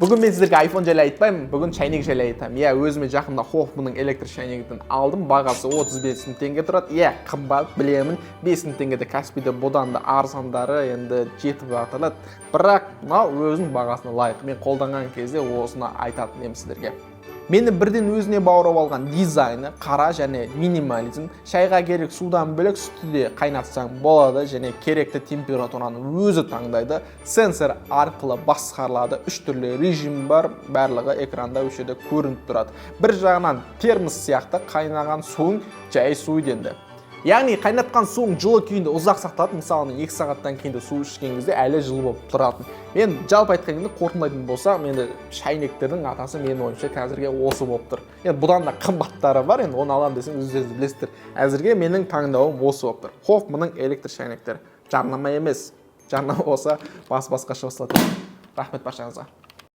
Бүгін мен сіздерге iPhone жайлы айтпаймын, бүгін шайнек жайлы айтамын. Иә, өзіме жақында Хоффманның электр шайнегін алдым. Бағасы 35 мың теңге тұрады. Иә, қымбат, білемін. 5 мың теңгеде Каспийде бұдан да арзандары енді жетіп жатырады. Бірақ мынау өзінің бағасына лайық. Мен қолданған кезде осыны айтатын едім сіздерге. Мені бірден өзіне баурап алған дизайны, қара және минимализм. Шайға керек судан бөлек, сүтті де қайнатсаң болады және керекті температураны өзі таңдайды. Сенсор арқылы басқарылады. Үш түрлі режим бар, барлығы экранда осы жерде көрініп тұрады. Бір жағынан термос сияқты, қайнаған суың жай суиды енді. Яғни қайнатқан суың жылы күйінде ұзақ сақталады. Мысалы, мен 2 сағаттан кейін де су ішкен кезде әлі жылы болып тұратын. Мен жалпы айтқан кезде, қорытындылайтын болсам, енді шайнектердің атасы менің ойымша қазірге осы болып тұр. Енді бұдан да қымбаттары бар, енді оны аламын десең, өздеріңіз білесіздер. Әзірге менің таңдауым осы болып тұр. Хоффманның электр шайнектері. Жарнама емес. Жарнама болса, бас басқаша басталады. Рахмет баршаңызға.